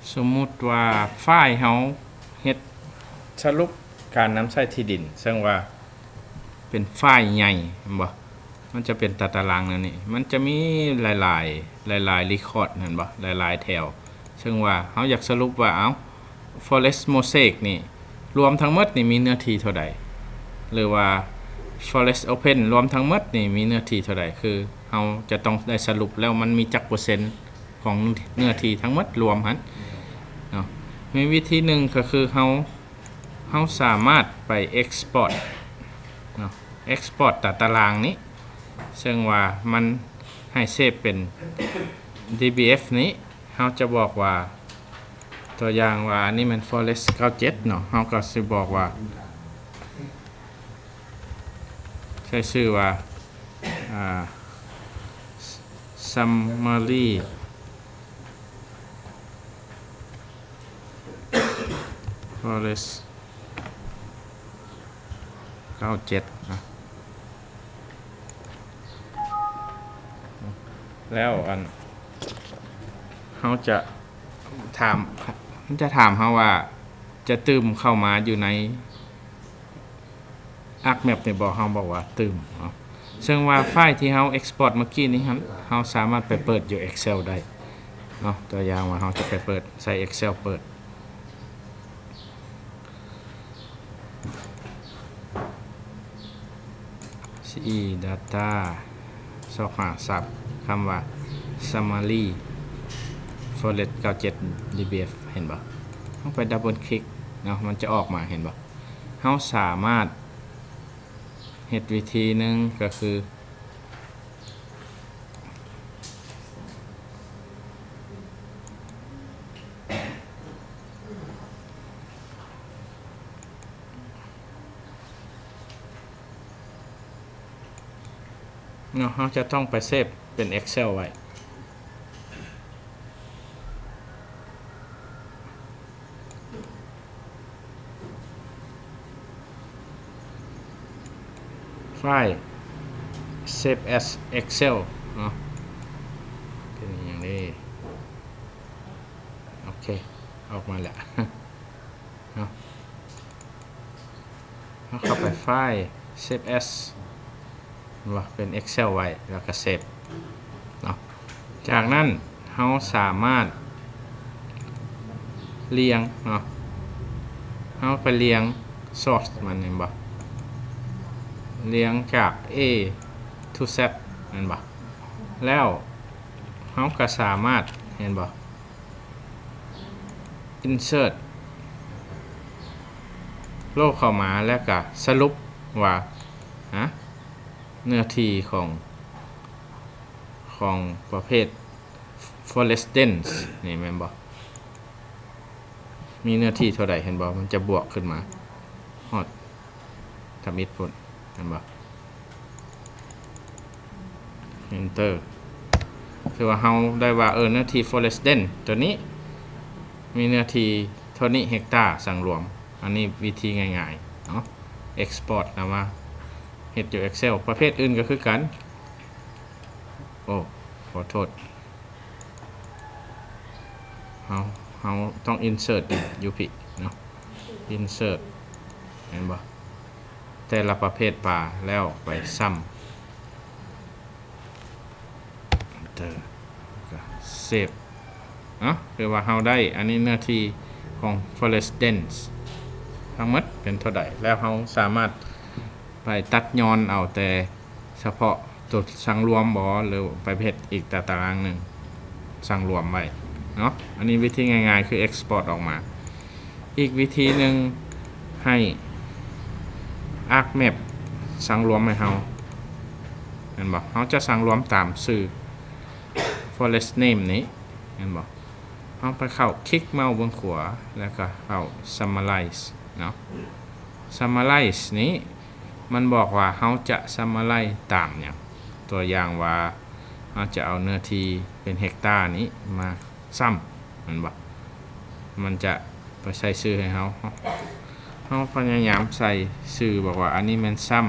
ສົມມຸດວ່າຟາຍເຮົາເຮັດສະຫຼຸບການນຳໃຊ້ທີ່ດິນ ເຊິ່ງວ່າເປັນຟາຍໃຫຍ່ ແມ່ນບໍ່? ມັນຈະເປັນຕາຕາລາງແນວນີ້ ມັນຈະມີຫຼາຍໆ ຫຼາຍໆ record ແມ່ນບໍ່? ຫຼາຍໆ ແຖວ ເຊິ່ງວ່າເຮົາຢາກສະຫຼຸບວ່າ ເອົ້າ Forest Mosaic ນີ້ລວມທັງໝົດນີ້ມີເນື້ອທີ່ເທົ່າໃດ ຫຼືວ່າ Forest Open ລວມທັງໝົດນີ້ມີເນື້ອທີ່ເທົ່າໃດ ຄືເຮົາຈະຕ້ອງໄດ້ສະຫຼຸບແລ້ວມັນມີຈັກເປີເຊັນ ຂອງເນື້ອທີ່ທັງໝົດລວມຫັ້ນເນາະ. ມີວິທີໜຶ່ງກໍຄືເຮົາ ເຮົາສາມາດໄປ export ເນາະ export ຕາຕາລາງນີ້ ເຊິ່ງວ່າມັນໃຫ້ເຊບເປັນ DBF ນີ້ ເຮົາຈະບອກວ່າ ຕົວຢ່າງວ່າອັນນີ້ແມ່ນ Forest ເກົ້າເຈັດເນາະ ເຮົາກໍຊິບອກວ່າ ໃຊ້ຊື່ວ່າ ອ່າ Summary Forest ເກົ້າເຈັດນະ ແລ້ວອັນ ເຮົາຈະຖາມ ມັນຈະຖາມເຮົາວ່າຈະຕື່ມເຂົ້າມາຢູ່ໃນ ArcMap ນີ້ບໍ່? ເຮົາບອກວ່າຕື່ມເນາະ ເຊິ່ງວ່າຟາຍທີ່ເຮົາ export ເມື່ອກີ້ນີ້ຫັ້ນ ເຮົາສາມາດໄປເປີດຢູ່ Excel ໄດ້ເນາະ. ຕົວຢ່າງວ່າເຮົາຈະໄປເປີດ ໃຊ້ Excel ເປີດ C E Data ຊອກຫາສັບຄຳວ່າ Summary Forest ເກົ້າເຈັດ DBF ເຫັນບໍ່? ເຮົາໄປ double click ເນາະ ມັນຈະອອກມາ ເຫັນບໍ່? ເຮົາສາມາດເຮັດວິທີໜຶ່ງກໍຄື ເນາະ ເຮົາຈະຕ້ອງໄປເຊບເປັນ Excel ໄວ້. ໄຟລ໌ Save as Excel ເນາະ ເປັນຫຍັງເດ້? ໂອເຄ ອອກມາແລ້ວເນາະ. ເຮົາເຂົ້າໄປໄຟລ໌ Save as ວ່າເປັນ Excel ໄວ້ ແລ້ວກໍເຊບເນາະ. ຈາກນັ້ນເຮົາສາມາດລຽງເນາະ ເຮົາໄປລຽງ source ມັນ ເຫັນບໍ່? ລຽງຈາກ A to Z ແມ່ນບໍ່? ແລ້ວເຮົາກໍສາມາດ ເຫັນບໍ່? Insert ໂລເຂົ້າມາ ແລ້ວກະສະຫຼຸບວ່າ ນະ ເນື້ອທີ່ຂອງ ຂອງປະເພດ Forest Dense ນີ້ແມ່ນບໍ່? ມີເນື້ອທີ່ເທົ່າໃດ ເຫັນບໍ່? ມັນຈະບວກຂຶ້ນມາຮອດທຳອິດພຸ້ນ ເຫັນບໍ່? Enter ຄືວ່າເຮົາໄດ້ວ່າ ເອີ ເນື້ອທີ່ Forest Dense ຕົວນີ້ມີເນື້ອທີ່ເທົ່ານີ້ເຮັກຕາສັງລວມ. ອັນນີ້ວິທີງ່າຍໆເນາະ Export ນຳມາເຮັດຢູ່ Excel. ປະເພດອື່ນກໍຄືກັນ. ໂອ້ ຂໍໂທດ. ເຮົາ ເຮົາຕ້ອງ insert ຢູ່ພີ້ເນາະ insert ເຫັນບໍ່? ແຕ່ລະປະເພດປາ ແລ້ວໄປຊ້ຳ Enter ກໍ Save ເນາະ. ຄືວ່າເຮົາໄດ້ ອັນນີ້ເນື້ອທີ່ຂອງ Forest Dense ທັງໝົດເປັນເທົ່າໃດ ແລ້ວເຮົາສາມາດໄປຕັດຍ້ອນເອົາແຕ່ ສະເພາະຕົວສັງລວມບໍ່ ຫຼືໄປເຮັດອີກຕາຕະລາງໜຶ່ງສັງລວມໄວ້ເນາະ. ອັນນີ້ວິທີງ່າຍໆ ຄື export ອອກມາ. ອີກວິທີໜຶ່ງ ໃຫ້ ArcMap ສັງລວມໃຫ້ເຮົາ ແມ່ນບໍ່? ເຮົາຈະສັງລວມຕາມຊື່ Forest Name ນີ້ ແມ່ນບໍ່? ເຮົາໄປເຂົ້າ ຄລິກເມົາສ໌ເບື້ອງຂວາ ແລ້ວກໍເຂົ້າ Summarize ເນາະ. Summarize ນີ້ ມັນບອກວ່າເຮົາຈະ summarize ຕາມຫຍັງ. ຕົວຢ່າງວ່າ ເຮົາຈະເອົາເນື້ອທີ່ເປັນເຮັກຕານີ້ມາຊ້ຳ ແມ່ນບໍ່? ມັນຈະໄປໃສ່ຊື່ໃຫ້ເຮົາ. ເຮົາພະຍາຍາມໃສ່ຊື່ ບອກວ່າອັນນີ້ແມ່ນຊ້ຳ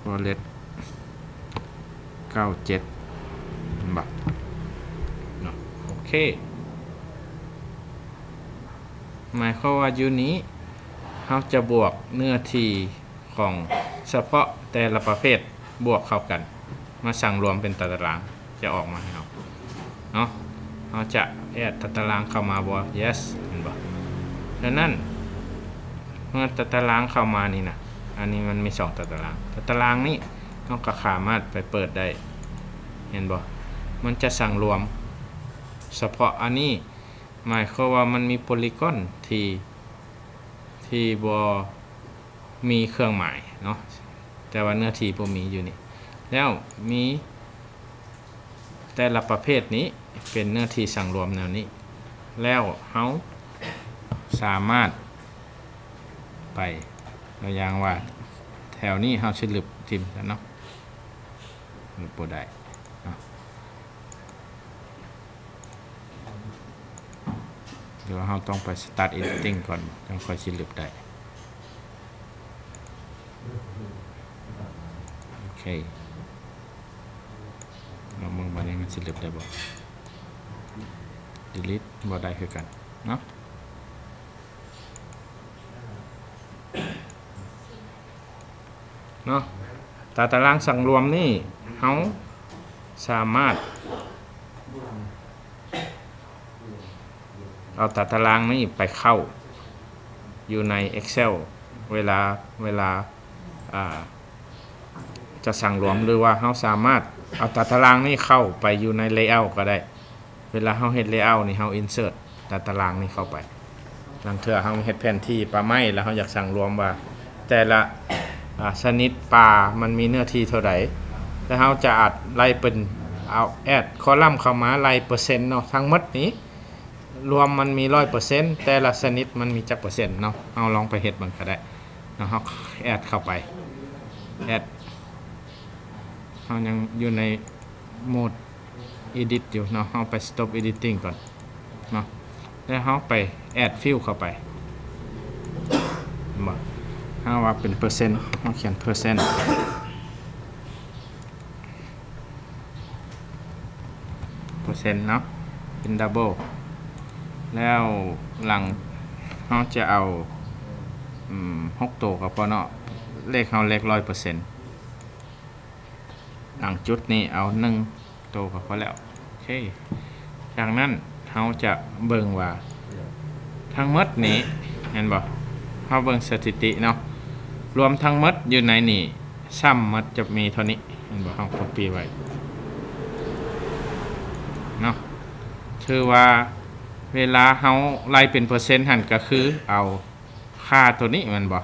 Forest ເກົ້າເຈັດ ແມ່ນບໍ່? ເນາະ ໂອເຄ ໝາຍຄວາມວ່າຢູ່ນີ້ເຮົາຈະບວກເນື້ອທີ່ຂອງສະເພາະແຕ່ລະປະເພດ ບວກເຂົ້າກັນ ມາສັງລວມເປັນຕາຕະລາງ ຈະອອກມາໃຫ້ເຮົາເນາະ. ເຮົາຈະແອດຕາຕະລາງເຂົ້າມາບໍ່? Yes ເຫັນບໍ່? ສະນັ້ນ ເມື່ອຕາຕະລາງເຂົ້າມານີ້ນະ ອັນນີ້ມັນມີສອງຕາຕະລາງ ຕາຕະລາງນີ້ເຮົາກໍສາມາດໄປເປີດໄດ້ ເຫັນບໍ່? ມັນຈະສັງລວມສະເພາະອັນນີ້ ໝາຍຄວາມວ່າມັນມີໂປລີກອນທີ່ ທີ່ບໍ່ມີເຄື່ອງໝາຍເນາະ ແຕ່ວ່າເນື້ອທີ່ບໍ່ມີຢູ່ນີ້ ແລ້ວມີແຕ່ລະປະເພດນີ້ເປັນເນື້ອທີ່ສັງລວມແນວນີ້ ແລ້ວເຮົາສາມາດໄປ ຕົວຢ່າງວ່າແຖວນີ້ເຮົາຊິລຶບຖິ້ມຊະເນາະ ລຶບບໍ່ໄດ້ເນາະ. ຫຼືວ່າເຮົາຕ້ອງໄປ start editing ກ່ອນ ຈັ່ງຄ່ອຍຊິລຶບໄດ້. ໂອເຄ ລອງເບິ່ງບາດນີ້ມັນຊິລຶບໄດ້ບໍ່? delete ບໍ່ໄດ້ຄືກັນເນາະ. ເນາະ ຕາຕະລາງສັງລວມນີ້ ເຮົາສາມາດເອົາຕາຕະລາງນີ້ໄປເຂົ້າຢູ່ໃນ Excel ເວລາ ເວລາ ອ່າ ຈະສັງລວມ ຫຼືວ່າເຮົາສາມາດເອົາຕາຕະລາງນີ້ເຂົ້າໄປຢູ່ໃນ layout ກໍໄດ້. ເວລາເຮົາເຮັດ layout ນີ້ ເຮົາ insert ຕາຕະລາງນີ້ເຂົ້າໄປ. ລາງເທື່ອເຮົາເຮັດແຜນທີ່ປ່າໄມ້ ແລ້ວເຮົາຢາກສັງລວມວ່າແຕ່ລະ ອາ ຊະນິດປ່າມັນມີເນື້ອທີ່ເທົ່າໃດ ແລ້ວເຮົາຈະອາດໄລ່ເປັນ ເອົາ add column ເຂົ້າມາ ໄລ່ເປີເຊັນເນາະ ທັງໝົດນີ້ລວມມັນມີຮ້ອຍເປີເຊັນ ແຕ່ລະຊະນິດມັນມີຈັກເປີເຊັນເນາະ. ເຮົາລອງໄປເຮັດເບິ່ງກໍໄດ້ເນາະ. ເຮົາ add ເຂົ້າໄປ add ເຮົາຍັງຢູ່ໃນໂໝດ edit ຢູ່ເນາະ ເຮົາໄປ stop editing ກ່ອນເນາະ ແລ້ວເຮົາໄປ add field ເຂົ້າໄປ ເຫັນບໍ່? ເຮົາວ່າເປັນເປີເຊັນ ເຮົາຂຽນເປີເຊັນ ເປີເຊັນເນາະ ເປັນ double ແລ້ວຫຼັງເຮົາຈະເອົາ ອືມ ຫົກໂຕກໍພໍເນາະ ເລກເຮົາເລກຮ້ອຍເປີເຊັນ. ຫຼັງຈຸດນີ້ເອົາໜຶ່ງໂຕກໍພໍແລ້ວ. ໂອເຄ ຈາກນັ້ນເຮົາຈະເບິ່ງວ່າທັງໝົດນີ້ ແມ່ນບໍ່? ເຮົາເບິ່ງສະຖິຕິເນາະ ລວມທັງໝົດຢູ່ໃນນີ້ sum ມັນຈະມີເທົ່ານີ້ ແມ່ນບໍ່? ເຮົາ copy ໄວ້ເນາະ ຖືວ່າເວລາເຮົາໄລ່ເປັນເປີເຊັນຫັ້ນ ກໍຄືເອົາຄ່າໂຕນີ້ ແມ່ນບໍ່?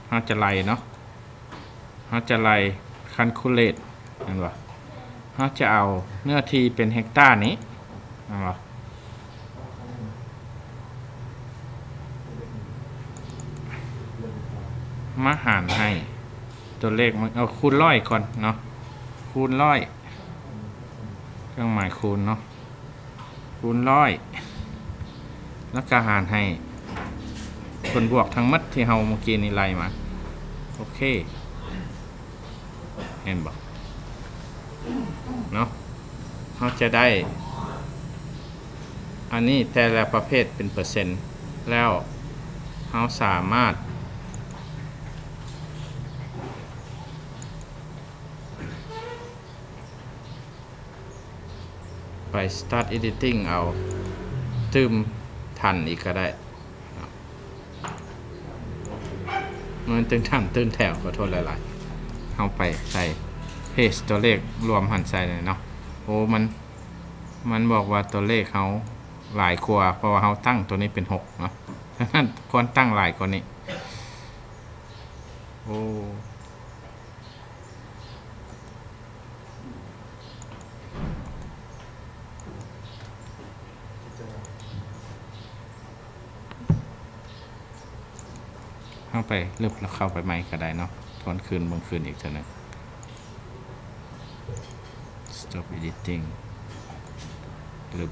ເຮົາຈະໄລ່ເນາະ ເຮົາຈະໄລ່ calculate ແມ່ນບໍ່? ເຮົາຈະເອົາເນື້ອທີ່ເປັນເຮັກຕານີ້ ແມ່ນບໍ່? ມາຫານໃຫ້ຕົວເລກມັນ ເອົາຄູນຮ້ອຍກ່ອນເນາະ ຄູນຮ້ອຍ ເຄື່ອງໝາຍຄູນເນາະ ຄູນຮ້ອຍ ແລ້ວກະຫານໃຫ້ຜົນບວກທັງໝົດທີ່ເຮົາເມື່ອກີ້ນີ້ໄລ່ມາ. ໂອເຄ ເຫັນບໍ່ເນາະ? ເຮົາຈະໄດ້ອັນນີ້ແຕ່ລະປະເພດເປັນເປີເຊັນ ແລ້ວເຮົາສາມາດ ໄປ start editing ເອົາ ຕື່ມທັນອີກກໍໄດ້ເນາະ ມັນຕື່ມທັນຕື່ມແຖວ ຂໍໂທດຫຼາຍໆ ເຮົາໄປໃສ່ paste ຕົວເລກລວມຫັ້ນໃສ່ເນາະ. ໂອ້ ມັນ ມັນບອກວ່າຕົວເລກເຮົາຫຼາຍກວ່າ ເພາະວ່າເຮົາຕັ້ງຕົວນີ້ເປັນຫົກເນາະ ສະນັ້ນຄວນຕັ້ງຫຼາຍກວ່ານີ້. ໂອ້ ເຮົາໄປລຶບແລ້ວເຂົ້າໄປໃໝ່ກໍໄດ້ເນາະ ທວນຄືນເບິ່ງຄືນອີກເທື່ອໜຶ່ງ stop editing ລຶບ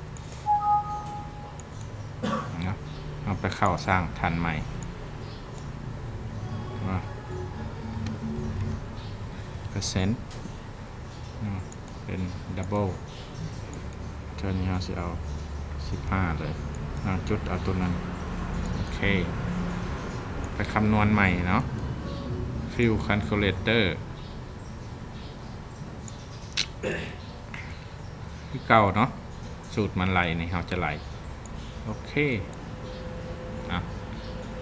ເນາະ ເຮົາໄປເຂົ້າສ້າງທັນໃໝ່ເນາະ ເປີເຊັນເນາະ ເປັນ double ເທື່ອນີ້ເຮົາຊິເອົາສິບຫ້າເລີຍ ນາງຈຸດເອົາໂຕນັ້ນ. ໂອເຄ ໄປຄຳນວນໃໝ່ເນາະ Field Calculator ຄືເກົ່າເນາະ ສູດມັນໄລ່ນີ້ ເຮົາຈະໄລ່. ໂອເຄ ອ່ະ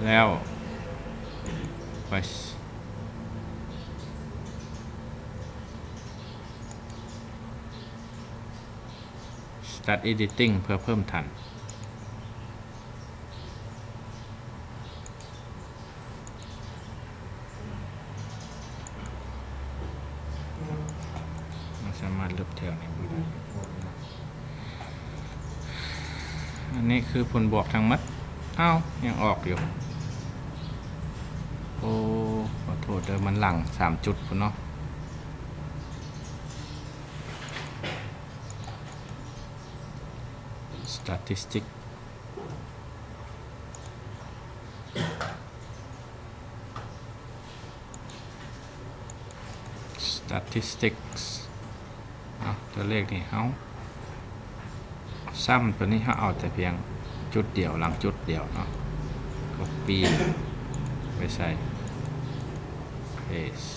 ແລ້ວໄປ Start Editing ເພື່ອເພີ່ມຖັນ. ເຮົາສາມາດລຶບແຖວນີ້ບໍ່ໄດ້. ອັນນີ້ຄືຜົນບວກທັງໝົດ. ອ້າວ ຍັງອອກຢູ່. ໂອ້ ຂໍໂທດເດີ ມັນຫຼັງສາມຈຸດພຸ້ນເນາະ. Statistic Statistics ເນາະ ຕົວເລກນີ້ເຮົາຊ້ຳຕົວນີ້ ເຮົາເອົາແຕ່ພຽງຈຸດດຽວ ຫຼັງຈຸດດຽວເນາະ. Copy ໄປໃສ່ Paste.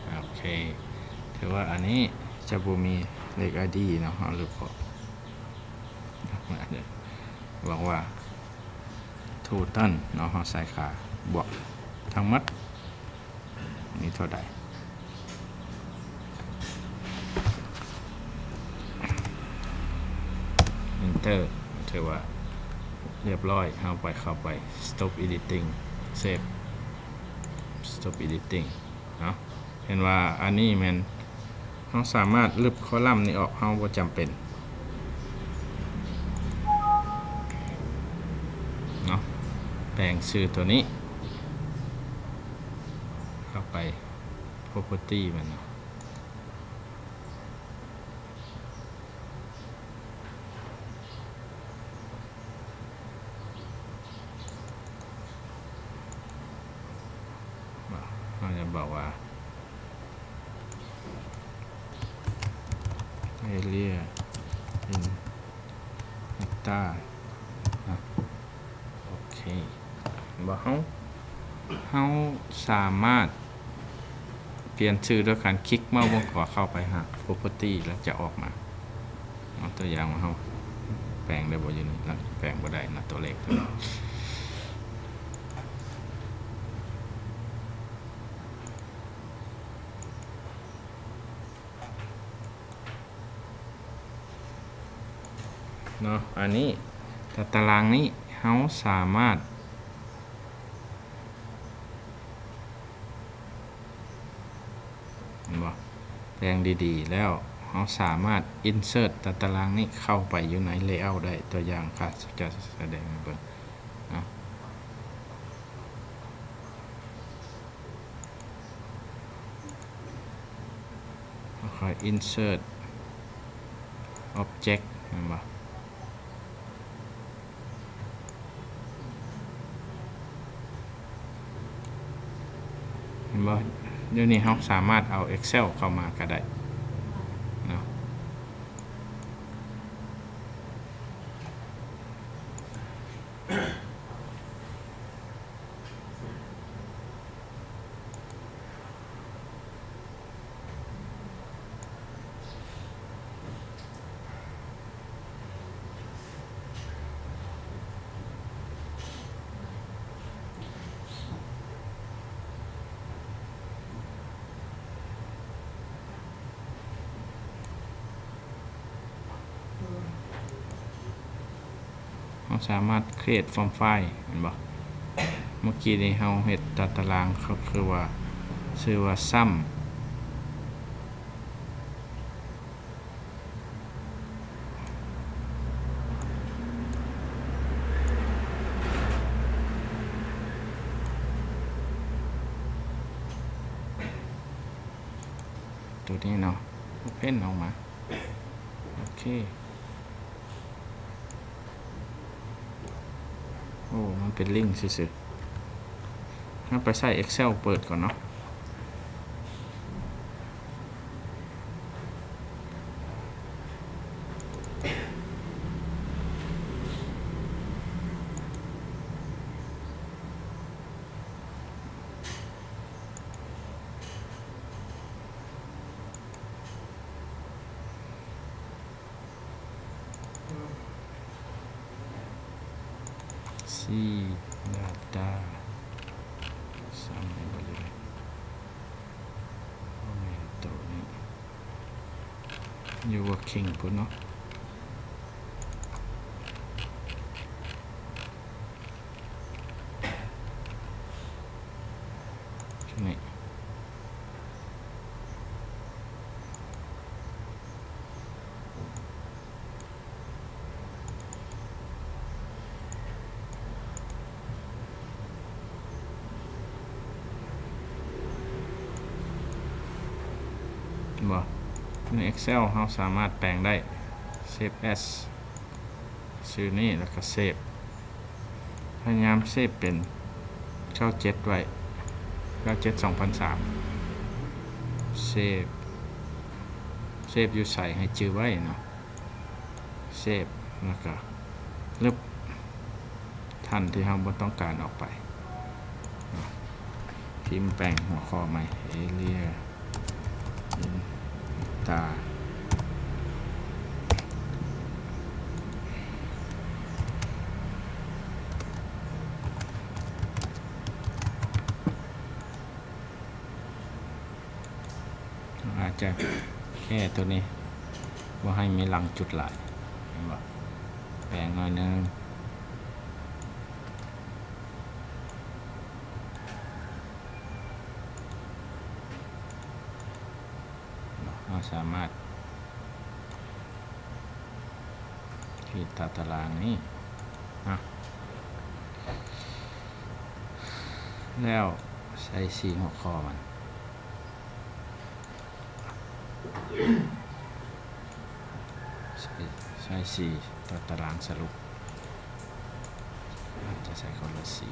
ໂອເຄ ຖືວ່າອັນນີ້ຈະບໍ່ມີເລກ ID ເນາະ ເຮົາລຶບອອກ. ບອກວ່າ Total ເນາະ ເຮົາໃສ່ຄ່າບວກທັງໝົດມີເທົ່າໃດ. Enter ຖືວ່າຮຽບຮ້ອຍ. ເຮົາໄປ ເຂົ້າໄປ Stop Editing Save Stop Editing ເນາະ. ເຫັນວ່າອັນນີ້ແມ່ນ ເຮົາສາມາດລຶບຄໍລັມນີ້ອອກ ເຮົາບໍ່ຈຳເປັນເນາະ. ແປງຊື່ຕົວນີ້ເຂົ້າໄປ Property ມັນເນາະ. ເຮົາຈະບອກວ່າ Area in Hectare ນະ. ໂອເຄ ເຫັນບໍ່ ເຮົາ ເຮົາສາມາດປ່ຽນຊື່ໂດຍການຄລິກເມົາສ໌ວົງຂວາເຂົ້າໄປຫາ Property ແລ້ວຈະອອກມາ. ເອົາຕົວຢ່າງວ່າເຮົາແປງໄດ້ບໍ່ຢູ່ນີ້ ແປງບໍ່ໄດ້ນະ ຕົວເລກຕົວນີ້. ເນາະ ອັນນີ້ ຕາຕະລາງນີ້ເຮົາສາມາດ ເຫັນບໍ່ ແປງດີໆ ແລ້ວເຮົາສາມາດ Insert ຕາຕະລາງນີ້ເຂົ້າໄປຢູ່ໃນ Layout ໄດ້. ຕົວຢ່າງຂ້າຈະສະແດງໃຫ້ເບິ່ງເນາະ. ແລ້ວຄ່ອຍ Insert Object ແມ່ນບໍ່? ເຫັນບໍ່? ດຽວນີ້ເຮົາສາມາດເອົາ Excel ເຂົ້າມາກໍໄດ້ເນາະ. ເຮົາສາມາດ create from file ແມ່ນບໍ່? ເມື່ອກີ້ນີ້ເຮົາເຮັດຕາຕະລາງ ເຂົາຄືວ່າ ຊື່ວ່າ Sum ຕົວນີ້ເນາະ Open ອອກມາ. ໂອເຄ ໂອ້ ມັນເປັນລິ້ງຊື່ໆ. ເຮົາໄປໃຊ້ Excel ເປີດກ່ອນເນາະ. C data ສ້າງໃຫ້ບໍ່ເລີຍ ບໍ່ແມ່ນໂຕນີ້ ຢູ່ working ພຸ້ນເນາະ ນີ້ ເຫັນບໍ່? ໃນ Excel ເຮົາສາມາດແປງໄດ້ Save as ຊື່ນີ້ ແລ້ວກໍ Save ພະຍາຍາມ Save ເປັນ ເກົ້າເຈັດ ໄວ້ ເກົ້າເຈັດ ສອງພັນສາມ Save Save ຢູ່ໃສໃຫ້ຈື່ໄວ້ເນາະ Save ແລ້ວກໍລຶບ ທ່ານທີ່ເຮົາບໍ່ຕ້ອງການອອກໄປເນາະ ພິມແປງຫົວຂໍ້ໃໝ່ Area Data ອາດຈະແກ້ຕົວນີ້ ບໍ່ໃຫ້ມີຫຼັງຈຸດຫຼາຍ ເຫັນບໍ່? ແປງໜ້ອຍໜຶ່ງ ເນາະ ເຮົາສາມາດຂີດຕາຕະລາງນີ້ເນາະ ແລ້ວໃສ່ສີຫົວຂໍ້ມັນ ໃສ່ ໃສ່ສີຕາຕະລາງສະຫຼຸບ ອາດຈະໃສ່ຄົນລະສີ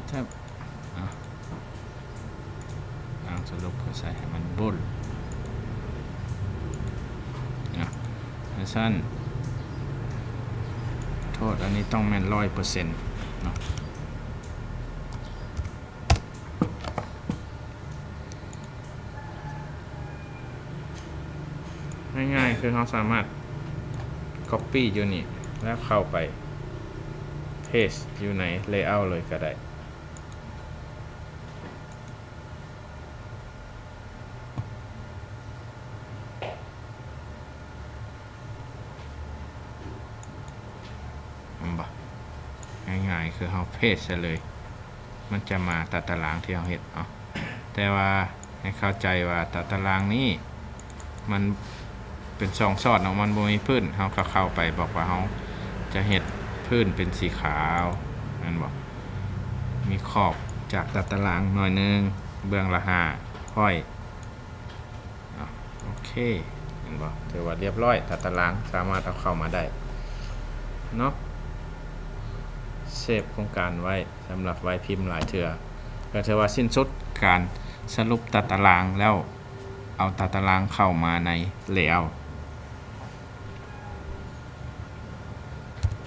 ແທັບ ອະ ຕາຕະລາງສະຫຼຸບກໍໃສ່ໃຫ້ມັນບຸນນະ ແລ້ວຊັ້ນ ໂທດ ອັນນີ້ຕ້ອງແມ່ນຮ້ອຍເປີເຊັນເນາະ. ງ່າຍໆ ຄືເຮົາສາມາດ copy ຢູ່ນີ້ ແລ້ວເຂົ້າໄປ paste ຢູ່ໃນ layout ເລີຍກໍໄດ້. ເຫັນບໍ່? ງ່າຍໆ ຄືເຮົາ paste ໃສ່ເລີຍ ມັນຈະມາຕາຕະລາງທີ່ເຮົາເຮັດເນາະ ແຕ່ວ່າໃຫ້ເຂົ້າໃຈວ່າຕາຕະລາງນີ້ມັນເປັນຊ່ອງສອດເນາະ ມັນບໍ່ມີພື້ນ ເຮົາກໍເຂົ້າໄປບອກວ່າເຮົາຈະເຮັດພື້ນເປັນສີຂາວ ແມ່ນບໍ່? ມີຂອບຈາກຕາຕະລາງໜ້ອຍໜຶ່ງ ເບື້ອງລະຫ້າຮ້ອຍ ອາ ໂອເຄ ເຫັນບໍ່? ຖືວ່າລຽບຮ້ອຍ ຕາຕະລາງສາມາດເອົາເຂົ້າມາໄດ້ເນາະ. ເຊບໂຄງການໄວ້ສຳລັບໄວ້ພິມຫຼາຍເທື່ອ ກໍຖືວ່າສິ້ນສຸດການສະຫຼຸບຕາຕະລາງ ແລ້ວເອົາຕາຕະລາງເຂົ້າມາໃນ layout